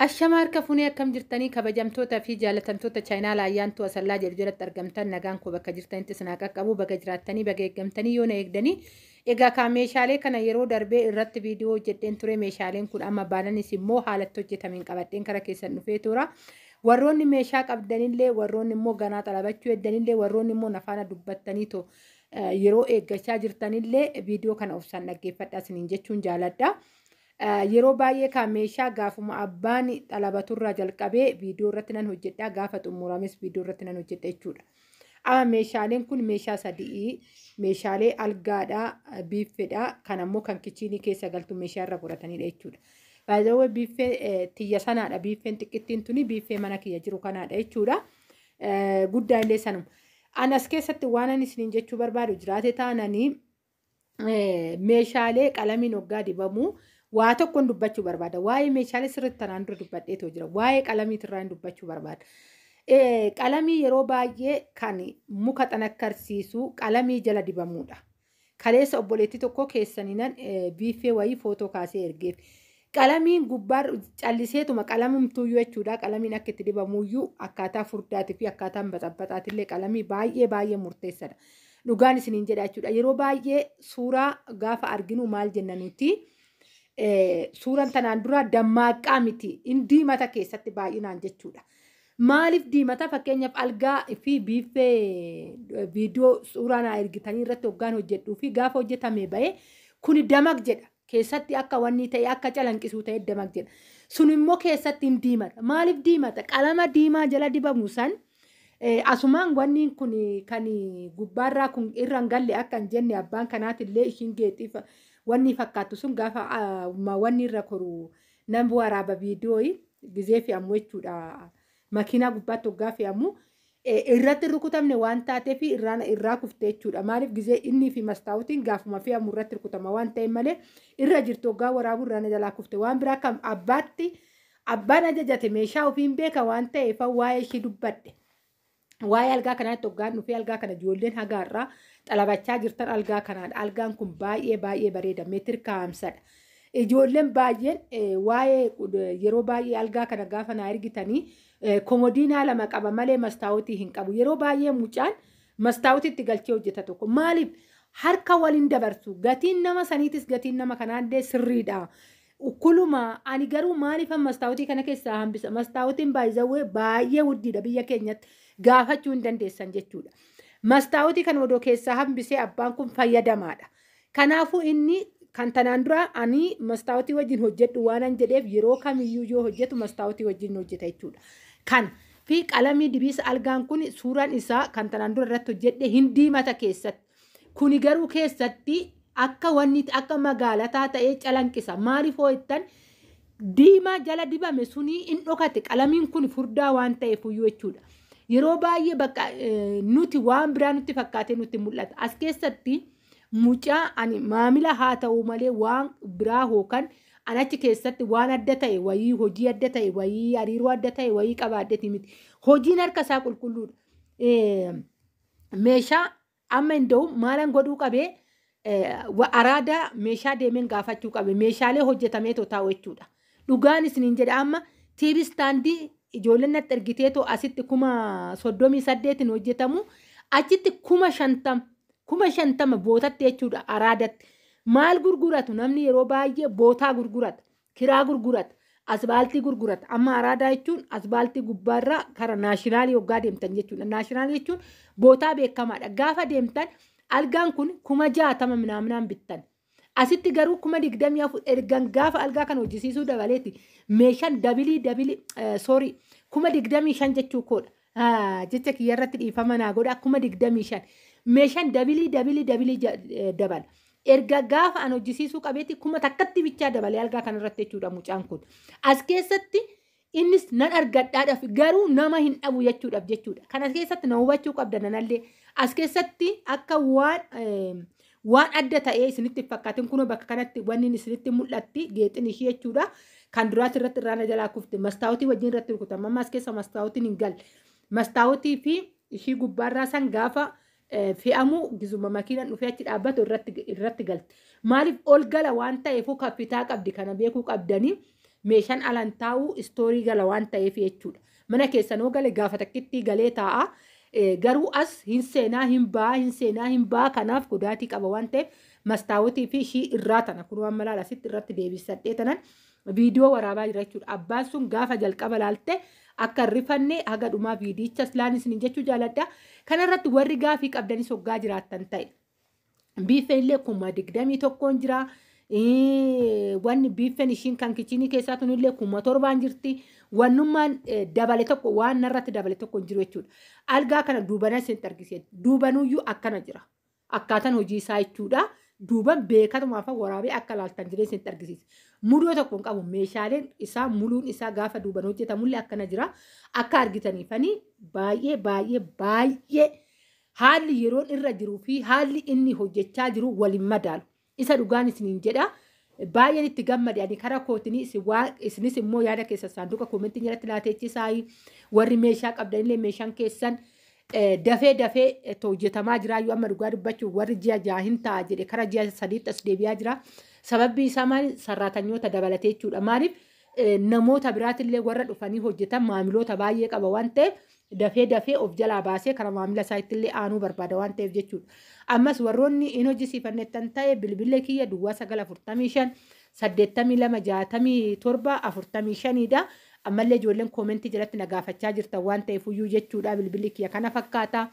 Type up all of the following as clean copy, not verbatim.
Ashama harka fuunee, akkam jirtanii? Kabajamtoota fi jaalatamtoota chaayinaa Ayyaantuu Asallaa jedhu jalatti argamtan, nagaan koo bakka jirtanitti isin haa qaqqabu. Baga jiraattanii, baga eeggamtanii yoo na eegdanii. Egaa kaa meeshaalee kana yeroo darbee irratti viidiyoo hojjedheen ture. Meeshaaleen kun amma baananis immoo haalatti hojjetameen qabadheen kara keessan dhufee tura. Warroonni meeshaa qabdanillee, warroonni immoo ganaa xalabachuu heddanillee, warroonni immoo nafaana dubbattaniitoo yeroo eeggachaa jirtanillee, viidiyoo kana obsaan dhaggeeffadhaa isiniin jechuun jaaladha. Yeroo baay'ee kan meeshaa gaafuma abbaan xalabaturraa jalqabee viidiyoo irratti nan hojjedha, gaafa xumurames viidiyoo irratti nan hojjedha jechuudha. Amma meeshaaleen kun meeshaa sadii: meeshaalee algaadhaa, biiffeedha, kan ammoo kan kichiinii keessa galtu meeshaa irra godhatanidha jechuudha. Baay'ee biiffee tiyya sanaadha, biiffeen xiqqittiin tuni biiffee mana kiyya jiru kanaadha jechuudha. Guddaa illee sanuma. Ani as keessatti waan ani isiniin jechuu barbaadu jiraate taananii, meeshaalee qalamiin hoggaa dibamu waa tokkoon dubbachuu barbaada. Waa'ee meeshaalee sirriitti tanaan dura dubbadheetoo jira. Waa'ee qalamiitirraa dubbachuu barbaada. Qalamii yeroo baay'ee kan muka xanakkarsiisu qalamii jala dibamuudha. Kaleessa obboleettii tokko keessaniinan biiffee wayii footoo kaasee ergeef. Qalamiin gubbaa calliseetuma qalamumtuuyyuu jechuudha. Qalamiin akka itti dibamuyyuu akkaataa furdaatii fi akkaataan baxabaxaatillee qalamii baay'ee baay'ee murteessadha. Dhugaan isiniin jedha jechuudha. Yeroo baay'ee suuraa gaafa arginu maal jenna nuti? Suuraan tanaan dura dammaaqqaa miti. In diimata keessatti baay'inaan jechuudha. Maaliif diimata? Fakkeenyaaf algaa fi biiffee viidiyoo suuraa naa ergitanii irratti hoggaan hojjedhuu fi gaafa hojjetame ba'e kuni damaq jedha. Keessatti akka wanni ta'e, akka calanqisuu ta'e damaq jedha. Sun immoo keessatti hin diimata. Maaliif diimata? Qalama diimaa jala dibamu san asumaan wanni kun kan gubbaarraa kun irra hin galle akka hin jenne, abbaan kanaatillee ishiin geexii wanni fakkaattu sun gaafa wanni irra koru nan waraaba viidiyoo gizee fe'amu jechuudha. Makiinaa gubbaatti hoggaa fe'amu irratti rukutamne waan taateef irraa kufte jechuudha. Maaliif gizee inni fi mastaawutiin gaafuma fe'amu irratti rukutama waan ta'eef malee, irra jirtu hoggaa waraabuu irraa jalaa kufte. Waan biraa kan abbaatti abbaan ajajate meeshaa ofiin beeka waan ta'eef waa'ee ishii dubbadhe. Waa'ee algaa kanaatti hoggaan dhufee, algaa kana ijoolleen hagaarraa xalabachaa jirtan algaa kanaadha. Algaan kun baay'ee baay'ee bareeda. Meetir kaa'amsadha. Ijoolleen baay'een waa'ee yeroo baay'ee algaa kana gaafa naa ergitanii, komodiinaa lama qaba malee mastaawutii hin qabu. Yeroo baay'ee mucaan mastaawutiitti galchee hojjeta tokko. Maaliif harka waliin dabarsu? Gatiin nama saniitis gatiin nama kanaallee sirriidha. Ukkuluma ani garuu maaliif mastaawutii kana keessaa hambisa? Mastaawutiin baay'ee baay'ee wuddiidha, biyya keenyatti gaafachuu hin dandeessan jechuudha. Mastaawutii kana odoo keessaa hambisee abbaan kun fayyadamaadha. Kanaafuu inni kan tanaan dura ani mastaawutii wajjin hojjedhu waan jedheef, yeroo kamiyyuu yoo hojjetu mastaawutii wajjin hojjeta jechuudha. Kan fi qalamii dibiisa algaan kun suuraan isaa kan tanaan dura irratti hojjedhe hin diimata keessatti. Kuni garuu keessatti akka wanni akka magaalataa ta'ee calanqisa. Maaliif hoo jettan, diimaa jala dibame sunii in dhokate, qalamiin kun furdaa waan ta'eef iyyuu jechuudha. Yeroo baay'ee bakka nuti waan biraa nutti fakkaatee nutti mul'ata. As keessatti mucaa ani maamila haa ta'u malee, waan biraa hookan an achi keessatti waan adda ta'e wayii, hojii adda ta'e wayii, hariiroo adda ta'e wayii qabaadheeti miti. Hojiin harka isaa qulqulluudha. Meeshaa amma hin da'u maalan godhuu qabee, araada meeshaa deemeen gaafachuu qabe, meeshaalee hojjetameetoo taa'u jechuudha. Dhugaan isiniin jedha, amma TV stand ijoolleen natti ergiteetoo asitti 38,000 hojjetamu, achitti 50,000, 50,000 bootatti jechuudha araadatti. Maal gurguratu namni? Yeroo baay'ee bootaa gurgurata, kiraa gurgurata, asbaaltii gurgurata. Amma araadaa jechuun asbaaltii gubbaarraa kara naashinaalii hoggaa deemtan jechuudha. Naashinaalii jechuun bootaa beekamaadha. Gaafa deemtan algaan kun 60,000 minaaminaan bittan. Asitti garuu 24,000 ergan gaafa algaa kana hojjisiisuu dabaleeti. Meeshaan double double, sorry, 25,000 jechuu koodha. Jecha kiyya irratti dhiifama naa godha, 25,000. Meeshaan double double double dabala. Erga gaafa an hojjisiisuu qabeeti kuma takkatti bichaa dabalee algaa kanarratti jechuudha mucaan kun. As keessatti innis nan argadhaadhaaf garuu nama hin dhabu jechuudhaaf jechuudha. Kana keessatti na hubachuu qabda nanallee. As keessatti akka waan adda ta'ee isinitti fakkaatin, kunoo bakka kanatti wanni isinitti mul'atti geexin ishii jechuudha. Kan duraas irratti irraana jalaa kufte, mastaawutii wajjin irratti rukutama. Amma as keessa mastaawutiin hin galle. Mastaawutii fi ishii gubbaarraa san gaafa fe'amu gizuma makiinaan dhufee achi dhaabbatu irratti galti. Maaliif ol gala waan ta'eefuu kaffitaa qabdi, kana beekuu qabdanii. Meeshaan alan taa'u istoorii gala waan ta'eef jechuudha. Mana keessanoo gale gaafa takkitti galee taa'a. Garuu as hin seenaa hin baa, hin seenaa hin baa, kanaaf godaatii qaba waan ta'eef mastaawotii fi ishii irraa tana kun waan malaala asitti irratti deebisadhee tanan viidiyoo waraabaa jira jechuudha. Abbaan sun gaafa jalqaba laalte akka hin rifanne haga dhumaa viidiyichas laan isin jechuu jaaladha. Kanarratti warri gaafii qabdanis hoggaa jiraattan ta'e. Biiffeen illee 21,000 jira. Wanni biiffeen ishiin kan kichinii keessaa tun illee 7,000 jirti. Wannummaan dabale tokko waan narratti dabale tokko hin jiru jechuudha. Algaa kana duubana isinitti argisiise. Duubanuyyuu akkana jira. Akkaataan hojii isaa jechuudha. Duuban beekatumaaf waraabee akka laaltan jiree isinitti argisiise. Mudoo tokko hin qabu. Meeshaaleen isaa muluun isaa gaafa duuban hojjetamullee akkana jira. Akka argitaniifanii baay'ee baay'ee baay'ee haalli yeroon irra jiruu fi haalli inni hojjechaa jiru waliin madaalu. Isa dhugaan isiniin jedha. Baay'een itti gammade ani karaa kootinii isinis immoo yaada keessa saanduqa koomentii jalatti laateechisaa warri meeshaa qabdanillee meeshaan keessan dafee dafee hojjetamaa jira yoo amma dhugaa dubbachuuf warri ji'a 6 hin ta'a jedhe karaa ji'a 3tti as deebi'aa jira. Sababbi isaa maali? Sarraatanyoota dabalatee jechuudha. Maaliif namoota biraatillee warra dhufanii hojjetan maamiloota baay'ee qaba waan ta'eef dafee dafee of jalaa baasee karaa maamila isaatti illee aanuu barbaada waan ta'eef jechuudha. Ammas warroonni hin hojjisiifannettan ta'e bilbilee kiyya duwwaa 945 82 67 45 dha. Ammallee ijoolleen koomentii jalatti na gaafachaa jirtan waan ta'eef iyyuu jechuudha. Bilbilli kiyya kana fakkaata.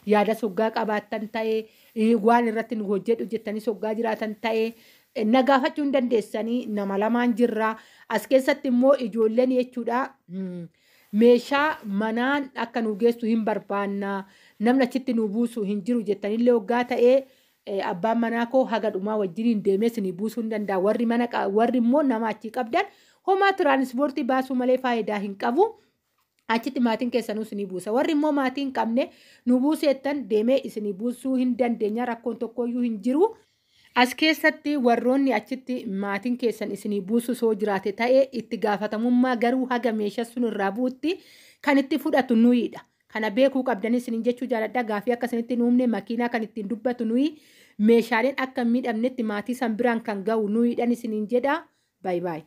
Yaada soggaa qabaattan ta'e waan irratti nu hojjedhu jettanii soggaa jiraatan ta'e na gaafachuu hin dandeessanii nama lamaan jirra. As keessatti immoo ijoolleen jechuudha meeshaa manaan akka nu geessu hin barbaanna. Namni achitti nu buusu hin jiru jettanillee hoggaa ta'ee abbaan manaa koo haga dhumaa wajjiniin deemee isinii buusuu hin danda'a. Warri mana warri immoo nama achii qabdan homaa tiraanispoortii baasuu malee faayidaa hin qabu. Achitti maatiin keessanuu isinii buusa. Warri immoo maatii hin qabne nu buuseettan deemee isinii buusuu hin dandeenya. Rakkoon tokkoyyuu hin jiru. As keessatti warroonni achitti maatiin keessan isinii buusu soo jiraate ta'ee itti gaafatamummaa garuu haga meeshaa sun irraa bu'utti kan itti fudhatu nuyidha. Kana beekuu qabdanii isiniin jechuu jaaladha. Gaafii akka isinitti hin uumne makiinaa kan ittiin dubbatu nuyi meeshaaleen akka hin miidhamnetti maatii san biraan kan ga'u nuyidhan isiniin jedha. Baay baay.